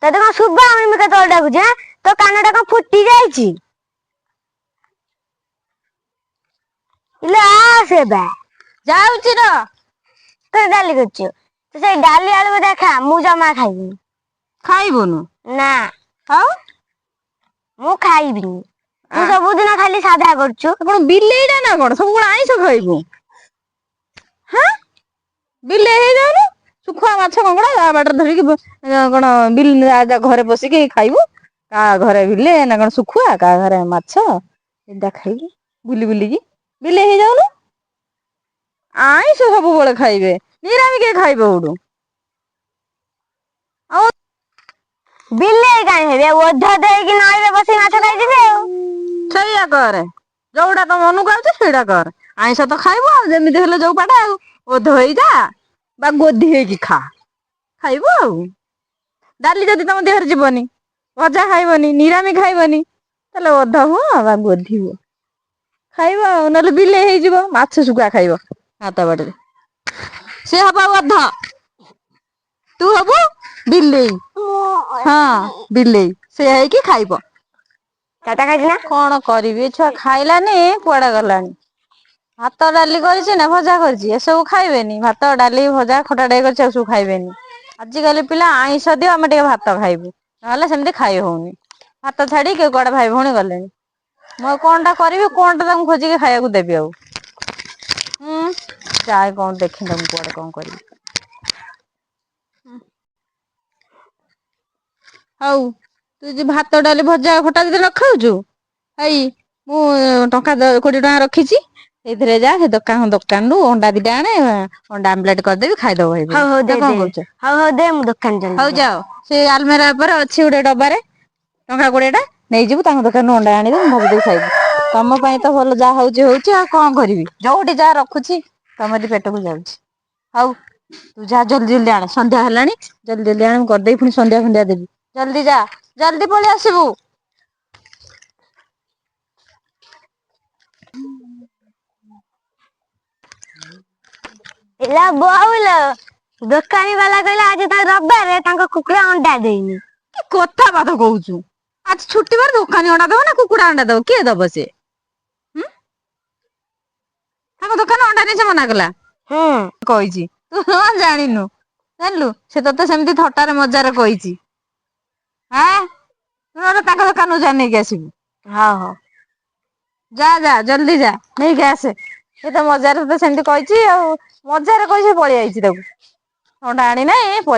ତତେ କଣ ଶୁଭା ହଉନି? ମୁଁ କେତେବେଳେ ଡାକୁଛି ଆଁ? ତୋ କାନଟା କଣ ଫୁଟି ଯାଇଛି? ଇଲୋ ଆସେ ବା। ଯାଉଛି ର। ତୁ ଡାଲି କରୁଛୁ, ତୁ ସେଇ ଡାଲି ଆଳୁ ଭଜା ଖା, ମୁଁ ଜମା ଖାଇବିନି। ଖାଇବୁନୁ? ନା। ଆଉ? ମୁଁ ଖାଇବିନି। ତୁ ସବୁଦିନ ଖାଲି ସାଧା କରୁଛୁ। କଣ ବିଲେଇଟା ନା କଣ, ସବୁବେଳେ ଆଇଁଷ ଖାଇବୁ? ହଁ, ବିଲେଇ ହେଇଯାଉନୁ। ଶୁଖୁଆ, ମାଛ, କଙ୍କଡା ତା ବାଟରେ ଧରିକି କଣ ବିଲ ଘରେ ବସିକି ଖାଇବୁ? କାହା ଘରେ ବିଲେ ନା କଣ ଶୁଖୁଆ, କାହା ଘରେ ମାଛ, ଏଇଟା ଖାଇବୁ ବୁଲି ବୁଲିକି? ବିଲେଇ ହେଇଯାଉନୁ। ଆଇଁଷ ସବୁବେଳେ ଖାଇବେ, ନିରାମି କିଏ ଖାଇବ ଉଡୁ ଆଉ? ବିଲେଇ କାହିଁ ହେବି? ଓଧ ଦେଇକି ନଈରେ ବସିକି ମାଛ ଖାଇଯିବି ଆଉ। ସେଇଆ କରେ, ଯୋଉଟା ତ ମନକୁ ଆଉଛି ସେଇଟା କର। ଆଇଁଷ ତ ଖାଇବୁ ଆଉ ଯେମିତି ହେଲେ ଯୋଉ ପାଟା ଆଉ ଓଧ ହେଇଯା ବା ଗୋଧି ହେଇକି ଖା, ଖାଇବୁ ଆଉ। ଡାଲି ଯଦି ତମ ଦେହରେ ଯିବନି, ଭଜା ଖାଇବନି, ନିରାମି ଖାଇବନି, ତାହେଲେ ଓଧ ହୁଅ ବା ଗୋଧି ହୁଅ, ଖାଇବ ଆଉ। ନହେଲେ ବିଲେଇ ହେଇଯିବ, ମାଛ ଶୁଖୁଆ ଖାଇବ ହାତ ବାଟରେ। ସେ ହବ ଓଧ, ତୁ ହବୁ ବିଲେଇ। ହଁ, ବିଲେଇ ସେ ହେଇକି ଖାଇବ। ଚାଟା ଖାଇଛି ନା? କଣ କରିବି, ଏ ଛୁଆ ଖାଇଲାନି, କୁଆଡେ ଗଲାଣି। ଭାତ ଡାଲି କରିଛି ନା ଭଜା କରିଛି, ଏସବୁ ଖାଇବେନି। ଭାତ ଡାଲି ଭଜା ଖଟା ଟିକେ କରିଛି, ଆଉ ସବୁ ଖାଇବେନି। ଆଜିକାଲି ପିଲା ଆଇଁଷ ଦିଅ, ଆମେ ଟିକେ ଭାତ ଖାଇବୁ, ନହେଲେ ସେମିତି ଖାଇ ହଉନି। ଭାତ ଛାଡି କିଏ କୁଆଡେ ଭାଇ ଭଉଣୀ ଗଲେଣି। ମୁଁ ଆଉ କଣଟା କରିବି, କଣଟା ତାଙ୍କୁ ଖୋଜିକି ଖାଇବାକୁ ଦେବି ଆଉ? ହୁଁ, ଯାଏ କଣ ଦେଖେ ମୁଁ କୁଆଡେ କଣ କରିବି। ହଉ, ତୁ ଯୋଉ ଭାତ ଡାଲି ଭଜା ଖଟା ଯଦି ନ ଖାଉଛୁ, ହେଇ ମୁଁ ଟଙ୍କା 20 ଟଙ୍କା ରଖିଛି, ସେଇଥିରେ ଯା, ସେ ଦୋକାନରୁ ଅଣ୍ଡା ଦିଟା ଆଣେ, ଅଣ୍ଡା ଆମଲେଟ କରିଦେବି, ଖାଇଦବ ଭାଇ। ହଉ ହଉ, ଦେ। କଣ ଦେ। କହୁଛ? ହଉ ହଉ, ଦେ, ମୁଁ ଦୋକାନ ହଉ। ଜଲ୍ଦି। ଯାଅ, ସେ ଆଲମେରା ଉପରେ ଅଛି ଗୋଟେ ଡବାରେ ଟଙ୍କା 20ଟା, ନେଇଯିବୁ, ତାଙ୍କ ଦୋକାନରୁ ଅଣ୍ଡା ଆଣିବୁ, ମୁଁ ଭାଜି ଦେବି, ଖାଇବୁ। ତମ ପାଇଁ ତ ଭଲ ଯାହା ହଉଛି ହଉଛି, ଆଉ କଣ କରିବି? ଯୋଉଠି ଯାହା ରଖୁଛି ତମରି ପେଟକୁ ଯାଉଛି। ହଉ, ତୁ ଯା, ଜଲ୍ଦି ଜଲ୍ଦି ଆଣେ, ସନ୍ଧ୍ୟା ହେଲାଣି। ଜଲ୍ଦି ଜଲ୍ଦି ଆଣେ, ମୁଁ କରିଦେଇ ପୁଣି ସନ୍ଧ୍ୟା ଫନ୍ଧ୍ୟା ଦେବି। ଜଲ୍ଦି ଯା, ଜଲ୍ଦି ପଳେଇ ଆସିବୁ। ହେଲା ବୋଉଲ, ଦୋକାନୀ ବାଲା କହିଲା ଆଜି ତା ରବିବାରେ ତାଙ୍କ କୁକୁଡ଼ା ଅଣ୍ଡା ଦେଇନି। କି କଥା ବାତ କହୁଛୁ? ଆଜି ଛୁଟି ବାର, ଦୋକାନୀ ଅଣ୍ଡା ଦବ ନା କୁକୁଡ଼ା ଅଣ୍ଡା ଦବ, କିଏ ଦବ ସେ? ହୁଁ, ତାଙ୍କ ଦୋକାନ ଅଣ୍ଡା ନେଇ ସେ ମନା କଲା? ହୁଁ। କହିଛି, ତୁ ଜାଣିନୁ, ଜାଣିଲୁ, ସେ ତତେ ସେମିତି ଥଟ୍ଟାରେ ମଜାରେ କହିଛି। ଆଁ, ତୁ ନହେଲେ ତାଙ୍କ ଦୋକାନରୁ ଯା, ନେଇକି ଆସିବୁ। ହଉ ହଉ। ଯା ଯା, ଜଲ୍ଦି ଯା, ନେଇକି ଆସେ। ଏ ତ ମଜାରେ ତତେ ସେମିତି କହିଛି, ଆଉ ମଜାରେ କହିଛି, ପଳେଇ ଆଇଛି ତାକୁ ଅଣ୍ଡା ଆଣି ନାଇଁ।